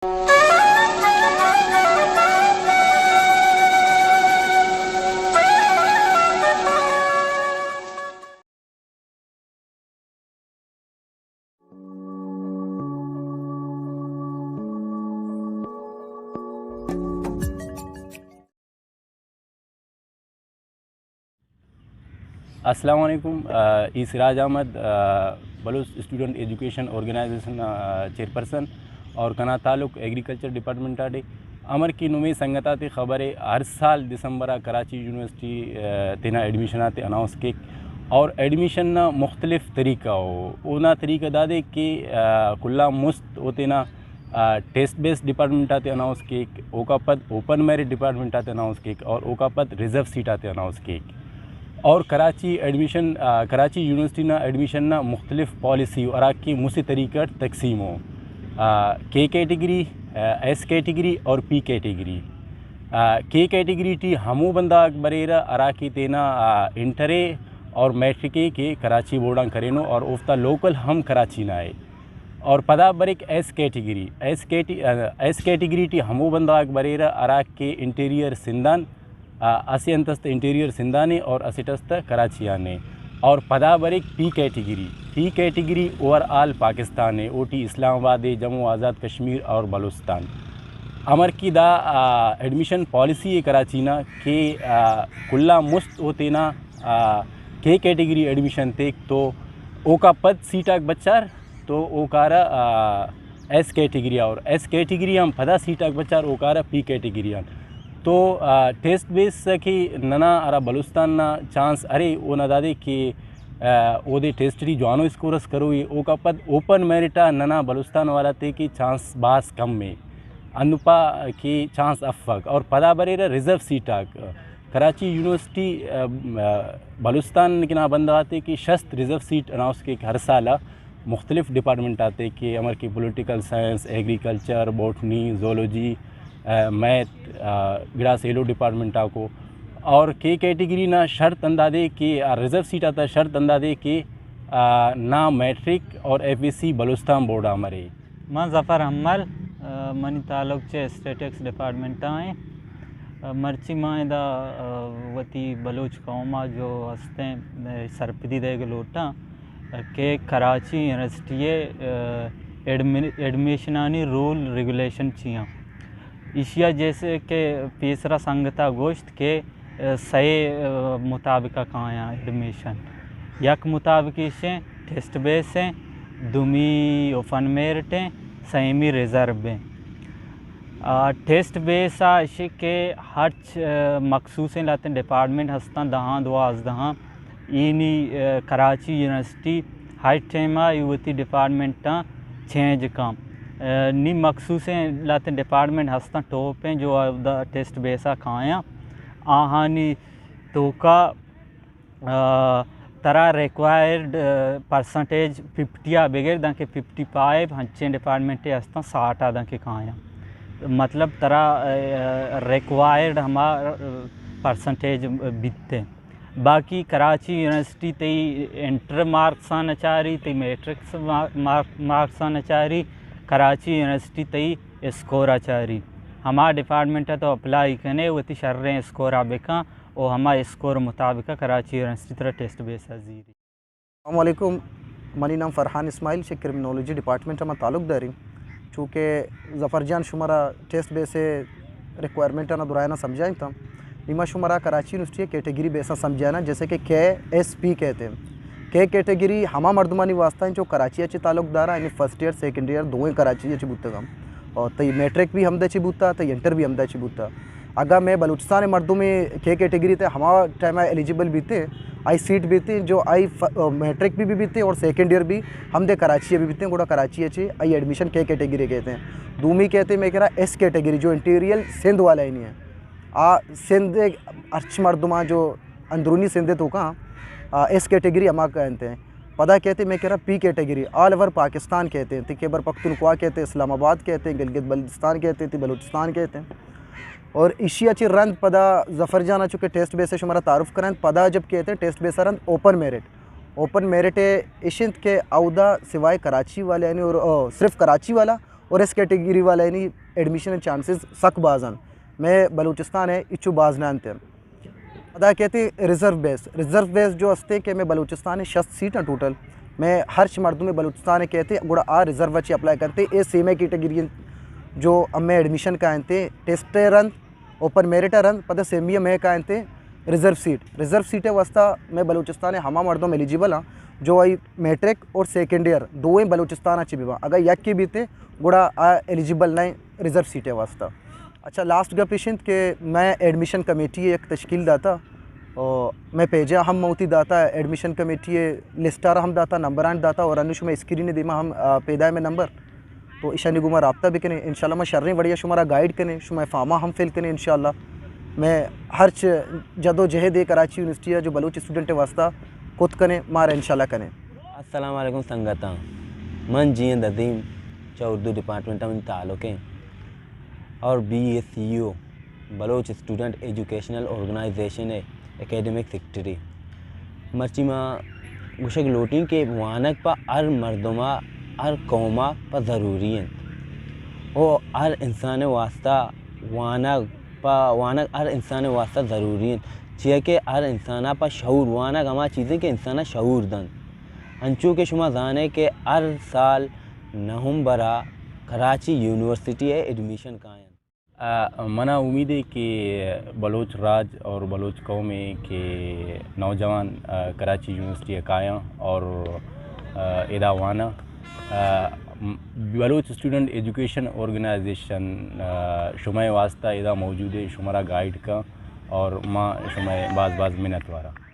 السلام علیکم، آ، ای سراج احمد، آ، Baloch student education organization, آ، چیئرپرسن اور کنا تعلق ایگریکلچر ڈپارٹمنٹ آ ڈے۔ امر کی نمے سنگتاتے خبرے، ہر سال دسمبر آ کراچی یونیورسٹی، آ، تینا ایڈمیشن آتے اناؤنس کیک اور ایڈمیشن نا مختلف طریقہ ہو۔ اونا طریقہ دادے کہ، آ، کلا مست او تینا آ، ٹیسٹ بیس ڈپارٹمنٹ آتے اناؤنس کیک، اوکا پد اوپن میرٹ ڈپارٹمنٹ آتے اناؤنس کیک اور اوکا پد ریزرو سیٹ آتے اناؤنس کیک۔ اور کراچی ایڈمیشن، آ، کراچی یونیورسٹی نا ایڈمیشن نا مختلف پالیسی ہراکہ مسہ طریقہ اٹ تقسیم ہو۔ آ، کے کیٹیگری، آ، ایس کیٹیگری اور پی کیٹیگری۔ آ، کے کیٹیگری ٹی ہمو بندغ بریرہ ہراکہ تینا، آ، انٹرے اور میٹرکے کہ کراچی بورڈ آن کرینو اور اوفتا لوکل ہم کراچی نا ءِ۔ اور پدا break S category, S category-, آ، ایس کیٹیگری ٹی ہمو بندغاک بریرہ ہراکہ انٹیریئر سندھ آن، آ، اسہ انت است انٹیریئر سندھ آن ءِ اور اسٹ است کراچی آن ءِ۔ اور پدا بریک پی کیٹیگری، پی کیٹیگری اوور آل پاکستان ءِ، اوٹی اسلام آباد ءِ، جموں آزاد کشمیر اور بلوچستان۔ امر کی دا، آ، ایڈمیشن پالیسی ءِ کراچی نا کہ، آ، کلا مست او تینا، آ، کے کیٹیگری ایڈمیشن تیک تو اوکا پد سیٹ آک بچار۔ تو اوکارہ، آ، ایس کیٹیگری آ اور ایس کیٹیگری آن پدا سیٹ آک بچار اوکارہ پی کیٹیگری آن۔ تو، آ، ٹیسٹ بیس کہ ننا ہرا بلوچستان نا چانس ارے اونا دادے کہ، آ، اودے ٹیسٹ ٹی جوانو اسکور اس کروئی، اوکا پد اوپن میرٹ آ ننا بلوچستان والا تے کہ چانس بھاز کم ءِ۔ ہندن پا کہ چانس افک اور پدا بریرہ ریزرو سیٹ آک۔ کراچی یونیورسٹی، آ، آ، بلوچستان کنا بندغ آتے کہ شست ریزرو سیٹ اناؤنس کیک ہر سال آ مختلف ڈپارٹمنٹ آتے کہ امر کہ political science, agriculture, botany, zoology, آ، میتھ، آ، گڑاس ایلو ڈپارٹمنٹ آکو۔ اور کے کیٹیگری نا شرط ہندادے کہ، آ، ریزرو سیٹ آتا شرط ہندادے کہ، آ، نا میٹرک اور ایف ایس سی بلوچستان بورڈ آ مرے۔ من ظفر حمل، آ، منی تعلق چہ اسٹیٹکس ڈپارٹمنٹ آ ایں۔ آ، مرچی ما ادا، آ، وتی بلوچ قوم آ جو ہستیں، آ، سرپدی دئیگ لوٹاں، آ، کہ کراچی یونیورسٹی ءِ، آ، ایڈمی-، ایڈمیشنانی رول ریگولیشن چی آں۔ ایشی ءَ جیسے کہ پیسرا سنگتا گوشت کہ سئے، آ، مطابق ءَ کایاں ایڈمیشن۔ یک مطابق ایشیں ٹیسٹ بیس ایں، دومی اوپن میرٹ ایں، سیمی ریزرو ایں۔ آ، ٹیسٹ بیس ءَ ایشی کہ ہرچ، آ، مخصوصیں لہتیں ڈپارٹمنٹ ہستاں، دہاں دوازدہاں، ای نی، آ، کراچی یونیورسٹی ہر ٹائم ءَ ای وتی ڈپارٹمنٹاں چینج کن۔ آ، نی مخصوصیں لہتیں ڈپارٹمنٹ ہستاں ٹاپ ایں جو اودا ٹیسٹ بیس ءَ کایاں۔ آہانی توکا، آ، ترا ریکوائرڈ، آ، پرسنٹیج ففٹی ءَ بگر دانکہ ففٹی فائیو، ہنچیں ڈپارٹمنٹے ہستاں ساٹھ ءَ دانکہ کایاں۔ مطلب ترا، آ، ریکوائرڈ ہما، آ، پرسنٹیج بیت۔ باقی کراچی یونیورسٹی تئی انٹر مارکس ءَ نہ چاری، تئی میٹرکس ما-، مارک-، مارکس ءَ نہ چاری، کراچی یونیورسٹی تئی اسکور ءَ چاری۔ ہما ڈپارٹمنٹ ءَ تو اپلائی کنے، وتی شریں اسکور ءَ بکن، و ہما اسکور مطابق ءَ کراچی یونیورسٹی ترا ٹیسٹ بیس ءَ زیری۔ السلام علیکم، منی نام فرحان اسماعیل، چہ کرمنالوجی ڈپارٹمنٹ ءَ ما تعلق داریں۔ چونکہ ظفر جان شمارا ٹیسٹ بیس ءِ ریکوائرمنٹ ءَ درائنا سمجھائینتا، نی ما شمارا کراچی یونیورسٹی ءِ کیٹیگری بیس ءَ سمجھائیناں، جیسے کہ کے ایس پی کہتے ہیں۔ کے کیٹیگری ہما مردمانی واسطہ ہیں جو کراچی ءَ چہ تعلق دارا، یعنی فرسٹ ایئر، سیکنڈ ایئر دوئیں کراچی ءَ چہ بوتگاں، اور تئی میٹرک بھی ہمدے چہ بوتا، تئی انٹر بھی ہمدے چہ بوتا۔ اگاں مئے بلوچستان ءِ مردمے کے کیٹیگری تے ہما ٹائم ءَ ایلیجیبل بیتے، آئی سیٹ بیتے جو آئی ف-، میٹرک بھی، بھی بیتے اور سیکنڈ ایئر بھی ہمدے کراچی ءَ بھی بیتے، گڑا کراچی ءَ چہ آئی ایڈمیشن کے کیٹیگری کہتے ہیں۔ دومی کہتے ہیں مئے کرا ایس کیٹیگری جو انٹیریل سندھ والا ہی نہیں ہے۔ آ سندھ ءِ ہرچ مردماں جو اندرونی سندھ ءِ توکا، آ، ایس کیٹیگری ہما کہتے ہیں۔ پدا کہتے ہیں مئے کرا پی کیٹیگری، آل اوور پاکستان کہتے ہیں، تی خیبر پختونخوا کہتے ہیں، اسلام آباد کہتے ہیں، گلگت بلتستان کہتے ہیں، تی بلوچستان کہتے ہیں۔ اور ایشی ءَ چہ رند پدا ظفر جان ءَ چونکہ ٹیسٹ بیس ءَ شمارا تعارف کرائینت، پدا جب کہتے ہیں ٹیسٹ بیس ءَ رند اوپن میرٹ۔ اوپن میرٹ ایش انت کہ اودا سوائے کراچی والے یعنی اور، آ، صرف کراچی والا اور اس کیٹیگری والے نی ایڈمیشن چانسز سک باز ہیں۔ میں بلوچستان ہے اچو باز نہ انتے۔ ادا کہتے ہیں ریزرو بیس، ریزرو بیس جو ہستے کہ میں بلوچستان ہے شست سیٹ ہیں ٹوٹل۔ میں ہرچ مردم بلوچستان کہتے گڑا آ ریزرو چی اپلائی کرتے، اے سیمے کیٹیگری جو ہمیں ایڈمیشن کا انتے، ٹیسٹ رند، اوپن میرٹ رند، پدا سیمی میں کا انتے ریزرو سیٹ۔ ریزرو سیٹ واسطہ میں بلوچستان ہما مردم ایلیجیبل ہیں جو آئی میٹرک اور سیکنڈ ایئر دوئیں بلوچستان چی بیبا، اگر یک کی بیتے گڑا آ ایلیجیبل نہیں ریزرو سیٹ واسطہ۔ اچھا، لاسٹ گپ ایش انت کہ میں ایڈمیشن کمیٹی یک تشکیل داتا، اور میں پیجا ہم موتی داتا ایڈمیشن کمیٹی لسٹار ہم داتا، نمبران داتا، اور انو شما اسکرین دیما ہم، آ، پیدا ہے میں نمبر، تو ایشانی گوما رابطہ بکنے، انشاءاللہ ما شریں وڑیا شمارا گائیڈ کنے، شما فارما ہم فل کنے انشاءاللہ۔ میں ہرچ جد و جہد کراچی یونیورسٹی جو بلوچ اسٹوڈنٹ واسطہ کت کنے، مارا انشاءاللہ کنے۔ السلام علیکم سنگتاں، من جی این عظیم چہ اردو ڈپارٹمنٹ من تعلق ہیں اور بی ایس سی او بلوچ اسٹوڈنٹ ایجوکیشنل آرگنائزیشن ءِ اکیڈمک سیکرٹری۔ مرچی ما گوشگ لوٹیں کہ وانگ پہ ہر مردم ءَ، ہر قوم ءَ پہ ضروری انت۔ او ہر انسان ءِ واسطہ وانگ پہ، وانگ ہر انسان ءِ واسطہ ضروری انت، چیا کہ ہر انسان ءَ پہ شعور، وانگ ہما چیزیں کہ انسان ءَ شعور دنت۔ انچو کہ شما زانے کہ ہر سال نومبر ءَ کراچی یونیورسٹی ءَ ایڈمیشن کاینت۔ آ، منا امید ہے کہ بلوچ راج اور بلوچ قوم ہے کہ نوجوان، آ، کراچی یونیورسٹی ءَ کایاں اور، آ، ادا واناں۔ آ، م-، بلوچ اسٹوڈنٹ ایجوکیشن آرگنائزیشن، آ، شمئے واسطہ ادا موجود ہے، شمارا گائیڈ کن اور ما شمئے باز باز منت واراں۔